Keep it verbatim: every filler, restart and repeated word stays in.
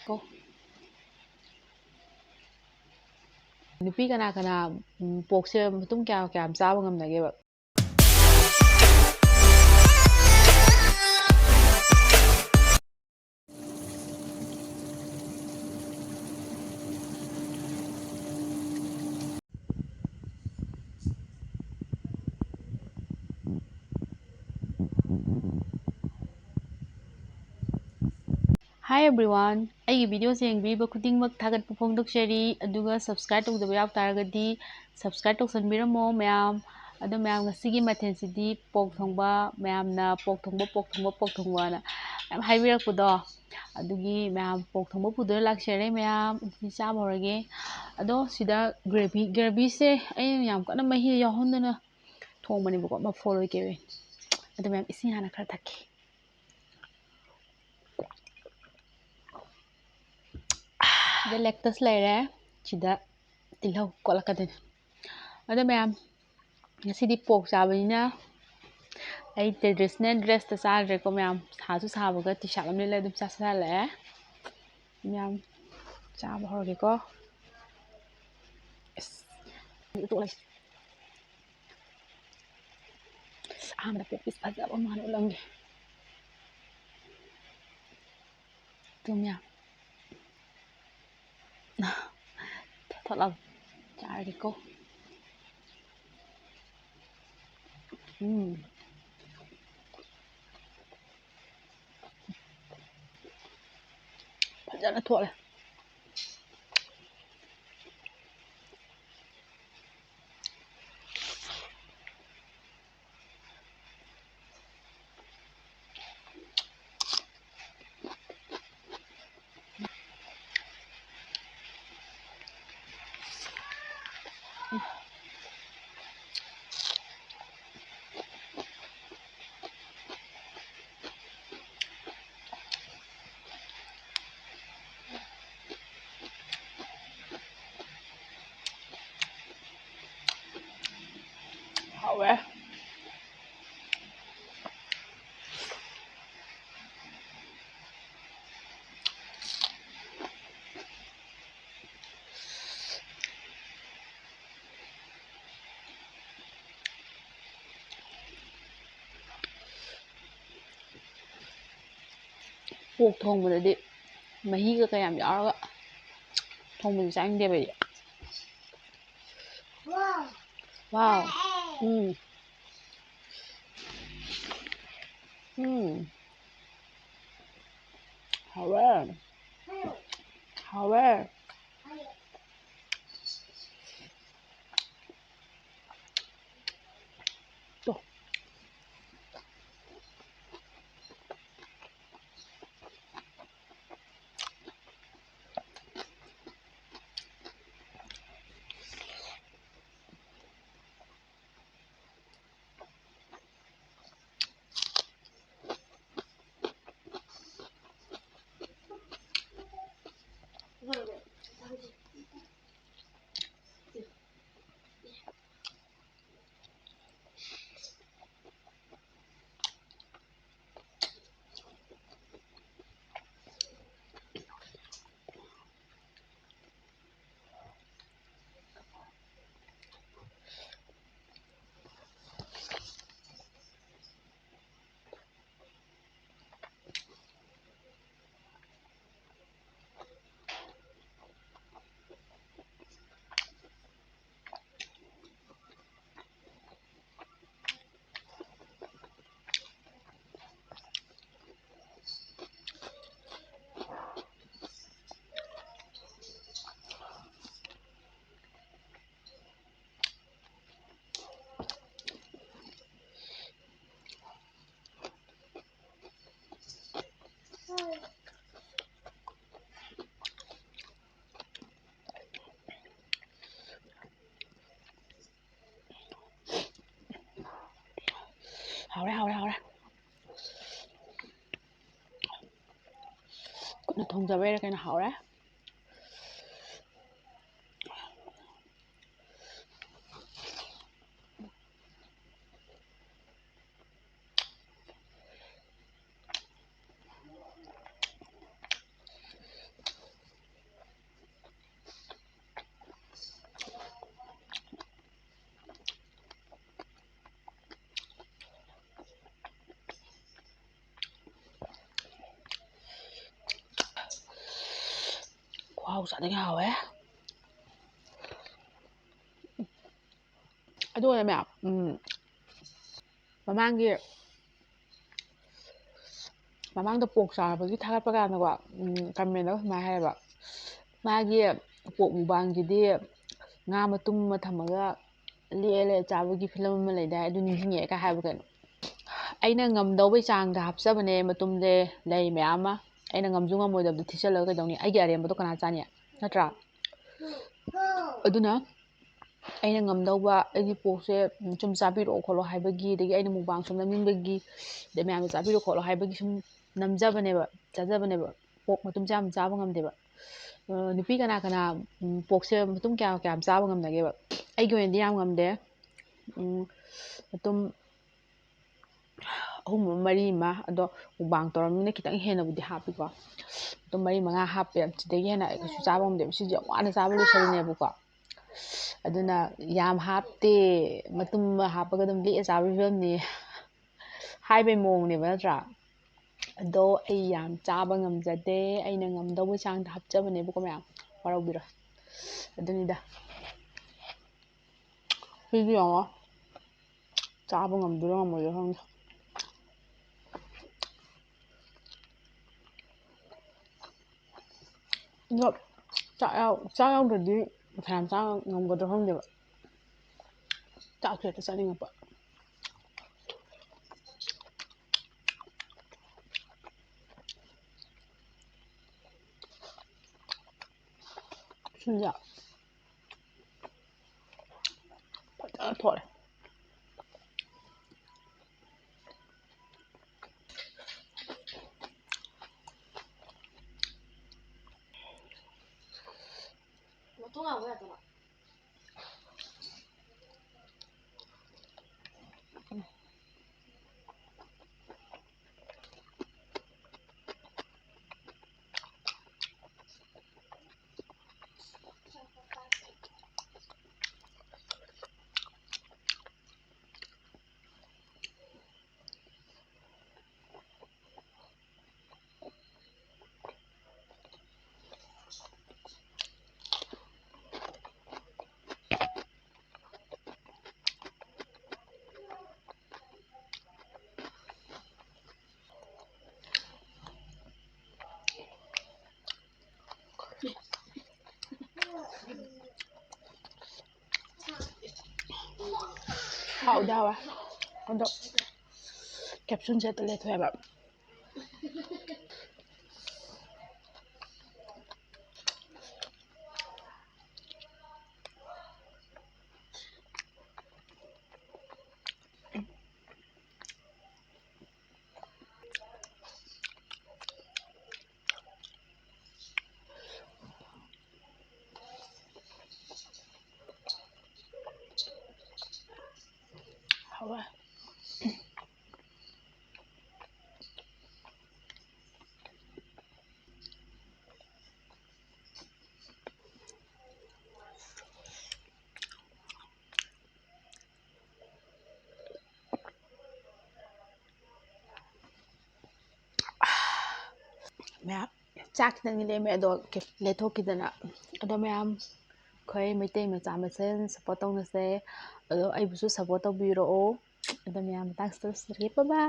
ꯀꯣ꯫ ꯅꯨꯄꯤ ꯀꯅꯥ ꯀꯅꯥ, ꯎꯝ, ꯄꯣꯛꯁꯦ ꯃꯇꯨꯝ ꯀꯌꯥ ꯀꯌꯥꯝ ꯆꯥꯕ ꯉꯝꯅꯒꯦꯕ? Hi everyone, ꯑꯩꯒꯤ videoꯁꯦ ꯌꯦꯡꯕꯤꯔꯤꯕ ꯈꯨꯗꯤꯡꯃꯛ ꯊꯥꯒꯠꯄ ꯐꯣꯡꯗꯣꯛꯆꯔꯤ꯫ ꯑꯗꯨꯒ subscribe ꯇꯧꯗꯕ ꯌꯥꯎ ꯇꯥꯔꯒꯗꯤ subscribe ꯇꯧꯁꯟꯕꯤꯔꯝꯃꯣ ꯃꯌꯥꯝ꯫ ꯑꯗꯣ ꯃꯌꯥꯝ, ꯉꯁꯤꯒꯤ ꯃꯊꯦꯜꯁꯤꯗꯤ ꯄꯣꯛ ꯊꯣꯡꯕ, ꯃꯌꯥꯝꯅ ꯄꯣꯛ ꯊꯣꯡꯕ, ꯄꯣꯛ ꯊꯣꯡꯕ, ꯄꯣꯛ ꯊꯣꯡꯕꯅ ꯃꯌꯥꯝ ꯍꯥꯏꯕꯤꯔꯛꯄꯗꯣ, ꯑꯗꯨꯒꯤ ꯃꯌꯥꯝ ꯄꯣꯛ ꯊꯣꯡꯕ ꯄꯨꯗꯨꯅ ꯂꯥꯛꯆꯔꯦ ꯃꯌꯥꯝ꯫ ꯑꯗꯨꯗꯤ ꯆꯥꯕ ꯍꯧꯔꯒꯦ꯫ ꯑꯗꯣ ꯁꯤꯗ gravy, gravyꯁꯦ ꯑꯩꯅ ꯌꯥꯝ ꯀꯟꯅ ꯃꯍꯤ ꯌꯥꯎꯍꯟꯗꯅ ꯊꯣꯡꯕꯅꯦꯕꯀꯣ, ꯃꯐꯣꯜ ꯑꯣꯏ ꯀꯩ ꯑꯣꯏ꯫ ꯑꯗꯣ ꯃꯌꯥꯝ, ꯏꯁꯤꯡ ꯍꯥꯟꯅ ꯈꯔ ꯊꯛꯀꯦ꯫ ꯁꯤꯗ lettuce ꯂꯩꯔꯦ, ꯁꯤꯗ ꯇꯤꯜꯍꯧ ꯀꯣꯠꯂꯛꯀꯗꯣꯏꯅꯦ꯫ ꯑꯗꯣ ꯃꯌꯥꯝ, ꯉꯁꯤꯗꯤ ꯄꯣꯛ ꯆꯥꯕꯅꯤꯅ ꯑꯩ traditional dressꯇ ꯆꯥꯗ꯭ꯔꯦꯀꯣ ꯃꯌꯥꯝ, ꯁꯥꯁꯨ ꯁꯥꯕꯒ T-shirt ꯑꯃ ꯂꯤꯠꯂ ꯑꯗꯨꯝ ꯆꯥꯁꯜꯂꯛꯑꯦ꯫ ꯃꯌꯥꯝ, ꯆꯥꯕ ꯍꯧꯔꯒꯦꯀꯣ꯫ ꯑꯁ, ꯇꯣꯛꯂꯁꯤ꯫ ꯑꯍꯥꯟꯕꯗ ꯄꯣꯛ piece ꯐꯖꯕ ꯑꯃ ꯍꯥꯟꯅ ꯎꯠꯂꯝꯒꯦ꯫ ꯇꯨ ꯃꯌꯥꯝ꯫ ꯊꯣꯠ ꯊꯣꯠ ꯂꯥꯎ꯫ ꯆꯥꯔꯒꯦꯀꯣ꯫ ꯎꯝ꯫ ꯐꯖꯅ ꯊꯣꯠꯂꯦ꯫ ꯍꯥꯎꯋꯦ꯫ ꯄꯣꯛ ꯊꯣꯡꯕꯗꯗꯤ ꯃꯍꯤꯒ ꯀꯌꯥꯝ ꯌꯥꯎꯔꯒ ꯊꯣꯡꯕꯗꯤ ꯆꯥꯅꯤꯡꯗꯦꯕ ꯑꯩꯗꯤ꯫ ꯋꯥꯎ꯫ ꯎꯝ꯫ ꯎꯝ꯫ ꯍꯥꯎꯋꯦ꯫ ꯍꯥꯎꯋꯦ꯫ ꯇꯣ꯫ ꯍꯥꯎꯔꯦ, ꯍꯥꯎꯔꯦ, ꯍꯥꯎꯔꯦ꯫ ꯈꯨꯠꯅ ꯊꯣꯡꯖꯕꯩꯔꯥ ꯀꯩꯅꯣ ꯍꯥꯎꯔꯦ꯫ ꯆꯥꯅꯤꯡ ꯍꯥꯎꯋꯦ꯫ ꯑꯗꯨꯒꯅꯦ ꯃꯌꯥꯝ, ꯎꯝ, ꯃꯃꯥꯡꯒꯤ, ꯃꯃꯥꯡꯗ ꯄꯣꯛ ꯆꯥꯕꯒꯤ ꯊꯥꯒꯠꯄ ꯀꯥꯟꯗꯀꯣ, ꯎꯝ, ꯀꯃꯦꯟꯗꯒ ꯁꯨꯃꯥꯏꯅ ꯍꯥꯏꯌꯦꯕ, "ꯃꯥꯒꯤ ꯄꯣꯛ ꯃꯨꯛꯕꯥꯡꯒꯤꯗꯤ ꯉꯥ ꯃꯇꯨꯝ ꯑꯃ ꯊꯝꯃꯒ ꯂꯦꯛꯑ ꯂꯦꯛꯑ ꯆꯥꯕꯒꯤ ꯐꯤꯂꯝ ꯑꯃ ꯂꯩꯗꯥꯏ, ꯑꯗꯨ ꯅꯤꯡꯁꯤꯡꯉꯛꯑꯦ" ꯀꯥꯏ ꯍꯥꯏꯕ ꯀꯩꯅꯣ꯫ ꯑꯩꯅ ꯉꯝꯗꯧꯕꯩ ꯆꯥꯡꯗ ꯍꯥꯞꯆꯕꯅꯦ ꯃꯇꯨꯝꯁꯦ, ꯂꯩ ꯃꯌꯥꯝ ꯑꯃ꯫ ꯑꯩꯅ ꯉꯝꯁꯨ ꯉꯝꯃꯣꯏꯗꯕꯗꯣ ꯊꯤꯠꯆꯜꯂꯒ ꯀꯩꯗꯧꯅꯤ? ꯑꯩꯒꯤ ꯑꯔꯦꯝꯕꯗꯣ ꯀꯅꯥ ꯆꯥꯅꯤ? ꯅꯠꯇ꯭ꯔꯥ? ꯑꯗꯨꯅ ꯑꯩꯅ ꯉꯝꯗꯧꯕ, ꯑꯩꯒꯤ ꯄꯣꯛꯁꯦ ꯁꯨꯝ ꯆꯥꯕꯤꯔꯛꯑꯣ ꯈꯣꯠꯂꯣ ꯍꯥꯏꯕꯒꯤ, ꯑꯗꯒꯤ ꯑꯩꯅ ꯃꯨꯛꯕꯥꯡ ꯁꯨꯝ ꯅꯝꯅꯤꯡꯕꯒꯤ, ꯑꯗꯩ ꯃꯌꯥꯝꯅ ꯆꯥꯕꯤꯔꯛꯑꯣ ꯈꯣꯠꯂꯣ ꯍꯥꯏꯕꯒꯤ ꯁꯨꯝ ꯅꯝꯖꯕꯅꯦꯕ, ꯆꯥꯖꯕꯅꯦꯕ꯫ ꯄꯣꯛ ꯃꯇꯨꯝꯁꯦ ꯌꯥꯝ ꯆꯥꯕ ꯉꯝꯗꯦꯕ꯫ ꯑ, ꯅꯨꯄꯤ ꯀꯅꯥ ꯀꯅꯥ, ꯎꯝ, ꯄꯣꯛꯁꯦ ꯃꯇꯨꯝ ꯀꯌꯥ ꯀꯌꯥꯝ ꯆꯥꯕ ꯉꯝꯅꯒꯦꯕ? ꯑꯩꯒꯤ ꯑꯣꯏꯅꯗꯤ ꯌꯥꯝ ꯉꯝꯗꯦ꯫ ꯎꯝ, ꯃꯇꯨꯝ ꯑꯍꯨꯝ ꯑꯃ, ꯃꯔꯤ ꯑꯃ, ꯑꯗꯣ ꯃꯨꯛꯕꯥꯡ ꯇꯧꯔꯕꯅꯤꯅ ꯈꯤꯇꯪ ꯍꯦꯟꯅꯕꯨꯗꯤ ꯍꯥꯞꯄꯤꯀꯣ꯫ ꯃꯇꯨꯝ ꯃꯔꯤ ꯃꯉꯥ ꯍꯥꯞꯄꯦ, ꯁꯤꯗꯒꯤ ꯍꯦꯟꯅ ꯑꯩ ꯀꯩꯁꯨ ꯆꯥꯕ ꯉꯝꯗꯦꯕ꯫ ꯁꯤꯁꯦ ꯌꯥꯝ ꯋꯥꯅ ꯆꯥꯕ ꯂꯣꯏꯁꯜꯂꯤꯅꯦꯕꯀꯣ꯫ ꯑꯗꯨꯅ ꯌꯥꯝ ꯍꯥꯞꯇꯦ, ꯃꯇꯨꯝ ꯑꯃ ꯍꯥꯞꯄꯒ ꯑꯗꯨꯝ ꯂꯦꯛꯑ ꯆꯥꯕꯒꯤ ꯐꯤꯕꯝꯅꯤ ꯍꯥꯏꯕꯩ ꯃꯑꯣꯡꯅꯦꯕ, ꯅꯠꯇ꯭ꯔꯥ? ꯑꯗꯣ ꯑꯩ ꯌꯥꯝ ꯆꯥꯕ ꯉꯝꯖꯗꯦ, ꯑꯩꯅ ꯉꯝꯗꯧꯕ ꯆꯥꯡꯗ ꯍꯥꯞꯆꯕꯅꯦꯕꯀꯣ ꯃꯌꯥꯝ, ꯋꯥꯔꯧꯕꯤꯔꯣꯏ꯫ ꯑꯗꯨꯅꯤꯗ꯫ ꯁꯤꯗꯤ ꯌꯦꯡꯉꯣ, ꯆꯥꯕ ꯉꯝꯗꯣꯏꯔꯥ ꯉꯝꯃꯣꯏꯗꯣꯏꯔꯥ ꯈꯪꯗꯦ꯫ ꯑꯗꯣ ꯆꯥꯛ ꯌꯥꯎ-, ꯆꯥꯛ ꯌꯥꯎꯗ꯭ꯔꯗꯤ ꯐꯅꯌꯥꯝ ꯆꯥ ꯉꯝꯒꯗ꯭ꯔꯥ ꯈꯪꯗꯦꯕ꯫ ꯆꯥꯛꯁꯨ ꯍꯦꯛꯇ ꯆꯥꯅꯤꯡꯉꯛꯄ꯫ ꯁꯤꯡꯖꯥ ꯐꯖꯅ ꯊꯣꯠꯂꯦ꯫ ꯍꯥꯎꯗꯤ ꯍꯥꯎꯋꯦ꯫ ꯑꯗꯣ capsule ꯁꯦ ꯍꯦꯛꯇ ꯂꯦꯊꯣꯛꯑꯦꯕ꯫ ꯍꯥꯎꯋꯦ꯫ ꯃꯌꯥꯝ ꯆꯥꯛ ꯈꯤꯇꯪꯗꯤ ꯂꯦꯝꯃꯦ, ꯑꯗꯣ ꯂꯦꯊꯣꯛꯈꯤꯗꯅ꯫ ꯑꯗꯣ ꯃꯌꯥꯝ, ꯑꯩꯈꯣꯏ ꯃꯩꯇꯩ ꯃꯆꯥ ꯃꯁꯦꯟ support ꯇꯧꯅꯁꯦ꯫ ꯑꯗꯣ ꯑꯩꯕꯨꯁꯨ support ꯇꯧꯕꯤꯔꯛꯑꯣ꯫ ꯑꯗꯣ ꯃꯌꯥꯝ, ꯃꯇꯥꯡꯁꯤꯗ ꯂꯣꯏꯁꯤꯜꯂꯒꯦ꯫ Bye bye꯫